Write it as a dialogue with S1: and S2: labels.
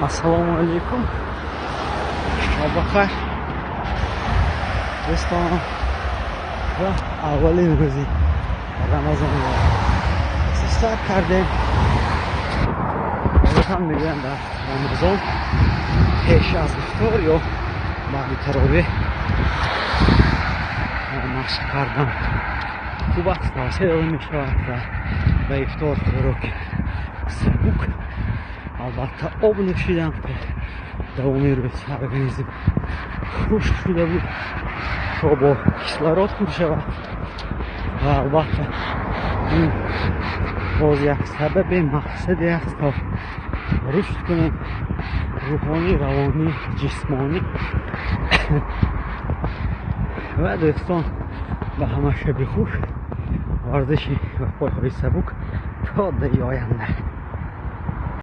S1: Ассалому алайкум, шаб бахайр, дӯстон. Ва аввалин рӯзи Рамазонро сар кардем. Одатан мегӯянд, дар Рамазон пеш аз ифтор ё баъди таровеҳ машқ кардан хуб аст, тавсия дода мешавад ва ба ифтор хӯроки сабук, албатта об нӯшидан, ки давоми рӯз организм хушк шуда буд, то бо кислород пур шавад. Ва албатта ин боз як сабаби мақсаде аст, то рушд кунем рӯҳонӣ, равонӣ, ҷисмонӣ. Ва дӯстон, ба ҳама шаби хуш, варзиши ва пойҳои сабук. То даи оянда.